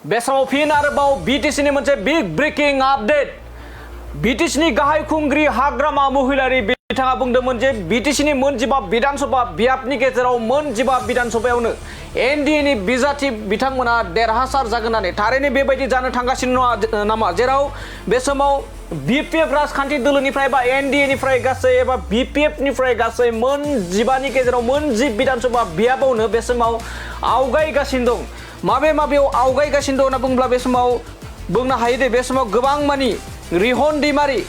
बे समाव फिन आरोबाव बिटिसिनि मोनसे बिग ब्रेकिं आपडेट बिटिसिनि गाहाय खुंग्रि हाग्रामा महिलारि बिथाङा बुंदोंमोन जे बिटिसिनि मोनजिबा विधानसभा बियाबनि गेजेराव मोनजिबा विधानसभायावनो एनडिएनि बिजाथि बिथांमोना देरहासार जागोन होननानै थारैनो बेबायदि जानो थांगासिनो नामा जेराव बे समाव बिपिएफ राजखान्थि दोलोनिफ्राय बा एनडिएनिफ्राय गासै एबा बिपिएफनिफ्राय गासै मोनजिबानि गेजेराव मोनजि विधानसभा बियाबावनो बे समाव आवगायगासिनो दं माबेयाव आवगायगासिनो दं होनना बुङोब्ला बे समाव बुंनो हायो दे बे समाव गोबां मानि रिहन दैमारि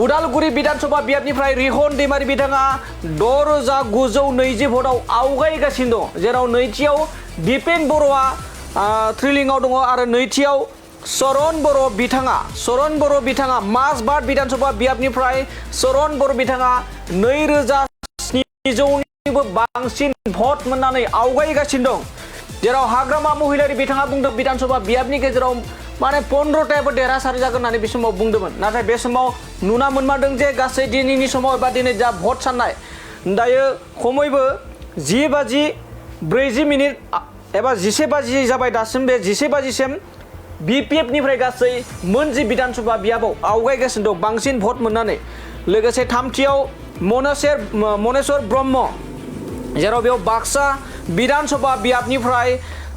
उदालगुरि विधानसभा बियाबनिफ्राय रिहन दैमारि बिथाङा 6,920 भटआव आवगायगासिनो दं जेराव नैथियाव दिपेन बर'आ थ्रिलिंआव दङ आरो नैथियाव सरन बर' बिथाङा माजबाट विधानसभा बियाबनिफ्राय सरन बर' बिथाङा 2,700निबो बांसिन भट मोननानै आवगायगासिनो दं जेराव हाग्रामा महिलारि बिथाङा बुंदों विधानसभा बियाबनि गेजेराव माने 15तायाबो देरहासार जागोन होननानै बे समाव बुंदोंमोन नाथाय बे समाव नुना मोनमारदों जे गासै दिनैनि समाव एबा दिनै जा भट साननाय दायो खमैबो 10:40 एबा 11 जाबाय दासिम बे 11 बिपिएफनिफ्राय गासै मोनजि विधानसभा बियाबाव आवगायगासिनो दं बांसिन भट मोननानै लोगोसे थामथियाव मनेश्वर ब्रह्म जेराव बेयाव बाक्सा विधानसभा बियाबनिफ्राय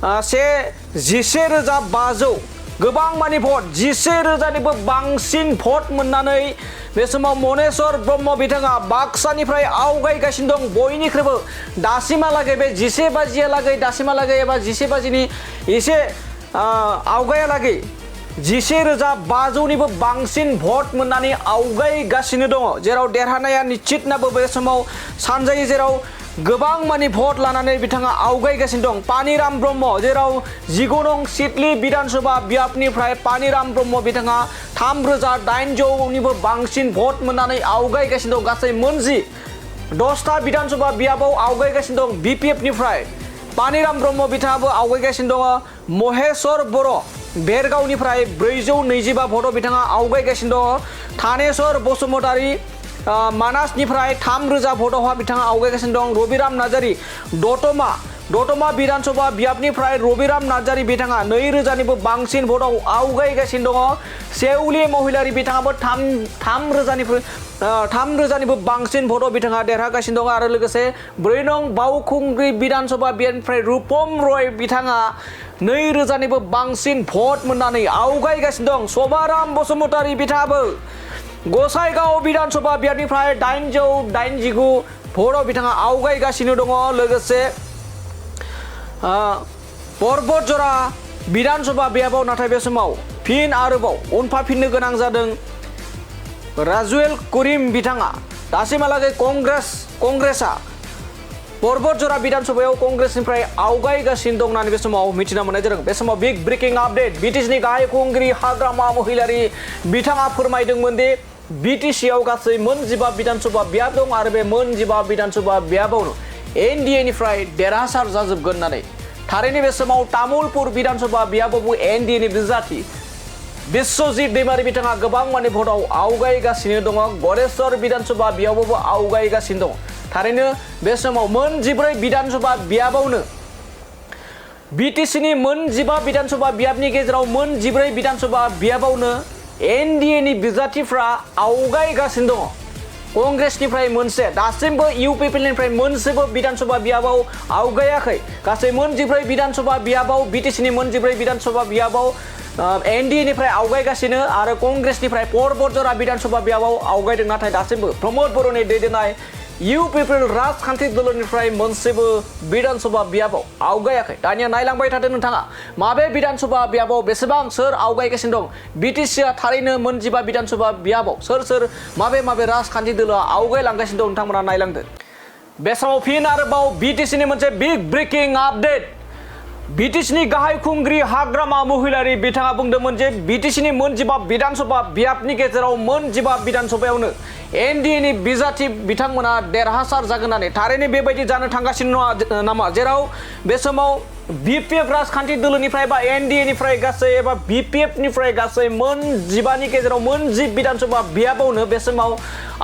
11,500 गोबां मानि भट 11,000निबो बांसिन भट मोननानै बे समाव मनेश्वर ब्रह्म बिथाङा बाक्सानिफ्राय आवगायगासिनो दं बयनिख्रुइबो दासिमहालागै बे 11:00 दासिमहालागै एबा 11:00 एसे आवगायालागै 11,500निबो बांसिन भट मोननानै आवगायगासिनो दङ जेराव देरहानाया निश्चित नाबो बे समाव सानजायो जेराव गोबां मानि भट लानानै बिथाङा आवगायगासिनो दं पानिराम ब्रह्म जेराव 19 नं सिडली विधानसभा बियाबनिफ्राय पानिराम ब्रह्म बिथाङा 3,800निबो बांसिन भट मोननानै आवगायगासिनो दं गासै मोनजि 10टा विधानसभा बियाबाव आवगायगासिनो दं बिपिएफनिफ्राय पानिराम ब्रह्म बिथाङाबो आवगायगासिनो दङ महेश्वर बर' बेरगावनिफ्राय 425 भटआव बिथाङा आवगायगासिनो दङ थानेश्वर बसुमतारी मानासनिफ्राय 3,000 भटआवहा बिथाङा आवगायगासिनो दं रबिराम नार्जारी दतमा विधानसभा बियाबनिफ्राय रबिराम नार्जारी बिथाङा 2,000निबो बांसिन भटआव आवगायगासिनो दङ सेउलि महिलारि बिथाङाबो 3,000निबो बांसिन भटआव बिथाङा देरहागासिनो दङ आरो लोगोसे 4 नं बावखुंग्रि विधानसभा बियाबनिफ्राय रुपम रय बिथाङा 2,000निबो बांसिन भट मोननानै आवगायगासिनो दं शभाराम बसुमतारी बिथाङाबो गसाइगाव विधानसभा बियाबनिफ्राय 889 भटआव बिथाङा आवगायगासिनो दङ लोगोसे पर्बतजरा विधानसभा बियाबाव नाथाय बे समाव फिन आरोबाव उनफाफिननो गोनां जादों राजुएल करिम बिथाङा दासिमहालागै कंग्रेसआ पर्बतजरा विधानसभायाव कंग्रेसनिफ्राय आवगायगासिनो दं होननानै बे समाव मिथिना मोननाय जादों बे समाव बिग ब्रेकिं आपडेट बिटिसिनि गाहाय खुंगिरि हाग्रामा महिलारि बिथाङा फोरमायदोंमोन दि बिटिसिआव गासै मोनजिबा विधानसभा बियाब दं आरो बे मोनजिबा विधानसभा बियाबावनो एनडिएनिफ्राय देरहासार जाजोबगोन होननानै थारैनो बे समाव तामुलपुर विधानसभा बियाबावबो एनडिएनि बिजाथि बिश्वजित दैमारि बिथाङा गोबां मानि भटआव आवगायगासिनो दङ गरेश्वर विधानसभा बियाबावबो आवगायगासिनो दङ थारैनो बे समाव मोनजिब्रै विधानसभा बियाबावनो बिटिसिनि मोनजिबा विधानसभा बियाबनि गेजेराव मोनजिब्रै विधानसभा बियाबावनो एनडिएनि बिजाथिफ्रा आवगायगासिनो दङ कंग्रेसनिफ्राय मोनसे दासिमबो इउपिपिएलनिफ्राय मोनसेबो विधानसभा बियाबाव आवगायाखै गासै मोनजिब्रै विधानसभा बियाबाव बिटिसिनि मोनजिब्रै विधानसभा बियाबाव एनडिएनिफ्राय आवगायगासिनो आरो कंग्रेसनिफ्राय पर्बतजरा विधानसभा बियाबाव आवगायदों नाथाय दासिमबो प्रमोद बर'नि दैदेननाय इउपिपिएल राजखान्थि दोलोनिफ्राय मोनसेबो विधानसभा बियाबाव आवगायाखै दानिया नायलांबाय थादों नोंथाङा माबे विधानसभा बियाबाव बेसेबां सोर आवगायगासिनो दं बिटिसिआ थारैनो मोनजिबा विधानसभा बियाबाव सोर माबे राजखान्थि दोलोआ आवगायलांगासिनो दं नोंथांमोना नायलांदो बे समाव फिन आरोबाव बिटिसिनि मोनसे बिग ब्रेकिं आपडेट बिटिसिनि गाहाय खुंग्रि हाग्रामा महिलारि बिथाङा बुंदोंमोन जे बिटिसिनि मोनजिबा विधानसभा बियाबनि गेजेराव मोनजिबा विधानसभायावनो एनडिएनि बिजाथि बिथांमोना देरहासार जागोन होननानै थारैनो बेबायदि जानो थांगासिनो नामा जेराव बे समाव बिपिएफ राजखान्थि दोलोनिफ्राय बा एनडिएनिफ्राय गासै एबा बिपिएफनिफ्राय गासै मोनजिबानि गेजेराव मोनजि विधानसभा बियाबावनो बे समाव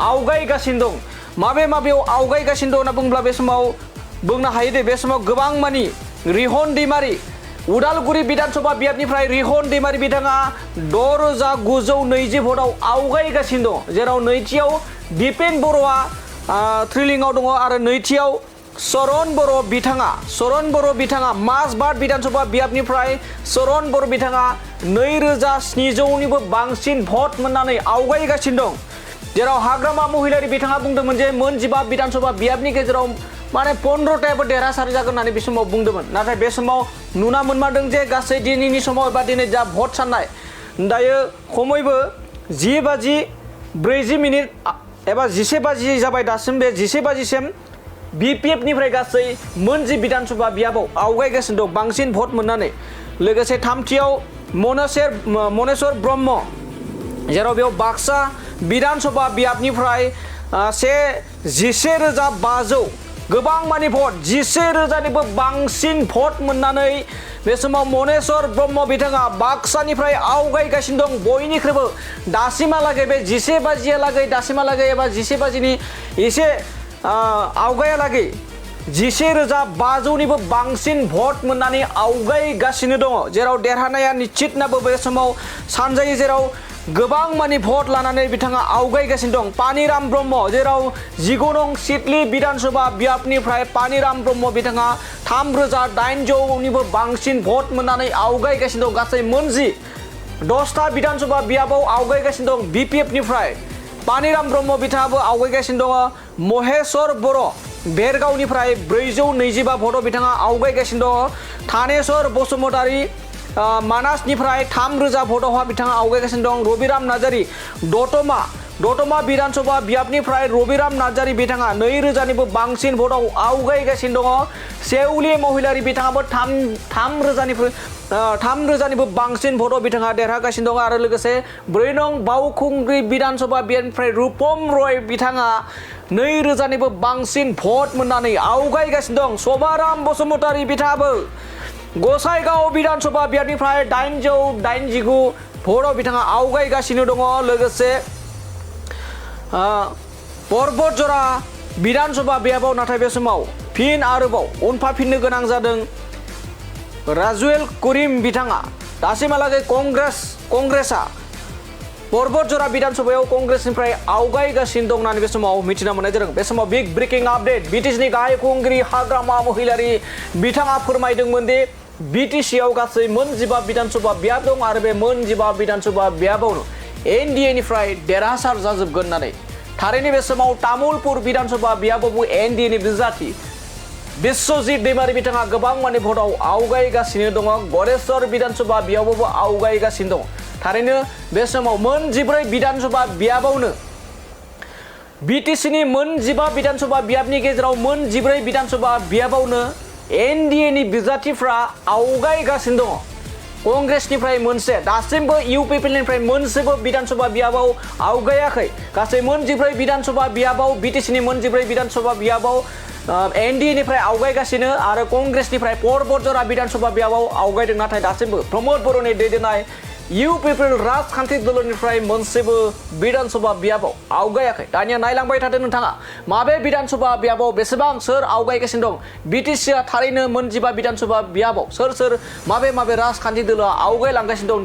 आवगायगासिनो दं माबेयाव आवगायगासिनो दं होनना बुङोब्ला बे समाव बुंनो हायो दे बे समाव गोबां मानि रिहन दैमारि उदालगुरि विधानसभा बियाबनिफ्राय रिहन दैमारि बिथाङा 6,920 भटआव आवगायगासिनो दं जेराव नैथियाव दिपेन बर'आ थ्रिलिंआव दङ आरो नैथियाव शरण बर' बिथाङा माजबाट विधानसभा बियाबनिफ्राय शरण बर' बिथाङा 2,700निबो बांसिन भट मोननानै आवगायगासिनो दं जेराव हाग्रामा महिलारि बिथाङा बुंदोंमोन जे मोन 15 विधानसभा बियाबनि गेजेराव माने 15टायाबो देरहासार जागोन होननानै बे समाव बुंदोंमोन नाथाय बे समाव नुना मोनमारदों जे गासै दिनैनि समाव एबा दिनै जा भट साननाय दायो खमैबो 10:40 एबा 11 जाबाय दासिम बे 11 BPF निफ्राय गासै मोन 10 विधानसभा बियाबाव आवगायगासिनो दं बांसिन भट मोननानै लोगोसे थामथियाव मनेश्वर ब्रह्म जेराव बेयाव बाक्सा विधानसभा बियाबनिफ्राय 11,500 गोबां मानि भट 11,000निबो बांसिन भट मोननानै बे समाव मनेश्वर ब्रह्म बिथाङा बाक्सानिफ्राय आवगायगासिनो दं बयनिख्रुइबो दासिमहालागै बे 11:40 दासिमहालागै एबा 11:50नि एसे आवगायालागै 11,500निबो बांसिन भट मोननानै आवगायगासिनो दङ जेराव देरहानाया निश्चितनाबो बे समाव सानजायो जेराव गोबां मानि भट लानानै बिथाङा आवगायगासिनो दं पानिराम ब्रह्म जेराव 19 नं सिडली विधानसभा बियाबनिफ्राय पानिराम ब्रह्म बिथाङा 3,800निबो बांसिन भट मोननानै आवगायगासिनो दं गासै मोन 10टा विधानसभा बियाबाव आवगायगासिनो दं BPF निफ्राय पानिराम ब्रह्म बिथाङाबो आवगायगासिनो दङ महेश्वर बर' बेरगावनिफ्राय 425 भटआव बिथाङा आवगायगासिनो दङ थानेश्वर बसुमतारी मानासनिफ्राय 3,000 भटआवहा बिथाङा आवगायगासिनो दं रबिराम नार्जारी दतमा विधानसभा बियाबनिफ्राय रबिराम नार्जारी बिथाङा 2,000निबो बांसिन भटआव आवगायगासिनो दङ सेउलि महिलारि बिथाङाबो 3,000निबो बांसिन भटआव बिथाङा देरहागासिनो दं आरो लोगोसे 4 नं बावखुंग्रि विधानसभा बियाबनिफ्राय रुपम रय बिथाङा 2,000निबो बांसिन भट मोननानै आवगायगासिनो दं शभाराम बसुमतारी बिथाङाबो गसाइगाव विधानसभा बियाबनिफ्राय 889 भटआव बिथाङा आवगायगासिनो दङ लोगोसे पर्बतजरा विधानसभा बियाबाव नाथाय बे समाव फिन आरोबाव उनफाफिननो गोनां जादों राजुएल करिम बिथाङा दासिमहालागै कंग्रेसआ पर्बतजरा विधानसभायाव कंग्रेसनिफ्राय आवगायगासिनो दं होननानै बे समाव मिथिना मोननाय जादों बे समाव बिग ब्रेकिं आपडेट BTCनि गाहाय खुंगिरि हाग्रामा महिलारि बिथाङा फोरमायदोंमोन दि BTCआव गासै मोन 15 विधानसभा बियाब दं आरो बे मोन 15 विधानसभा बियाबावनो NDA निफ्राय देरहासार जाजोबगोन होननानै थारैनो बे समाव तामुलपुर विधानसभा बियाबावबो NDA नि बिजाथि बिश्वजित दैमारि बिथाङा गोबां मानि भटआव आवगायगासिनो दङ गरेश्वर विधानसभा बियाबावबो आवगायगासिनो दङ थारैनो बे समाव मोन 14 विधानसभा बियाबावनो BTCनि मोन 15 विधानसभा बियाबनि गेजेराव मोन 14 विधानसभा बियाबावनो NDA नि बिजाथिफ्रा आवगायगासिनो दङ कंग्रेसनिफ्राय मोनसे दासिमबो UPPनिफ्राय मोनसेबो विधानसभा बियाबाव आवगायाखै गासै मोन 14 विधानसभा बियाबाव BTCनि मोन 14 विधानसभा बियाबाव NDA निफ्राय आवगायगासिनो आरो कंग्रेसनिफ्राय पर्बतजरा विधानसभा बियाबाव आवगायदों नाथाय दासिमबो प्रमोद बर'नि दैदेननाय UPP राजखान्थि दलनिफ्राय मोनसेबो विधानसभा बियाबाव आवगायाखै दानिया नायलांबाय थादों नोंथाङा माबे विधानसभा बियाबाव बेसेबां सोर आवगायगासिनो दं BTCआ थारैनो मोन 15 विधानसभा बियाबाव सोर माबे राजखान्थि दोलोआ आवगायलांगासिनो दं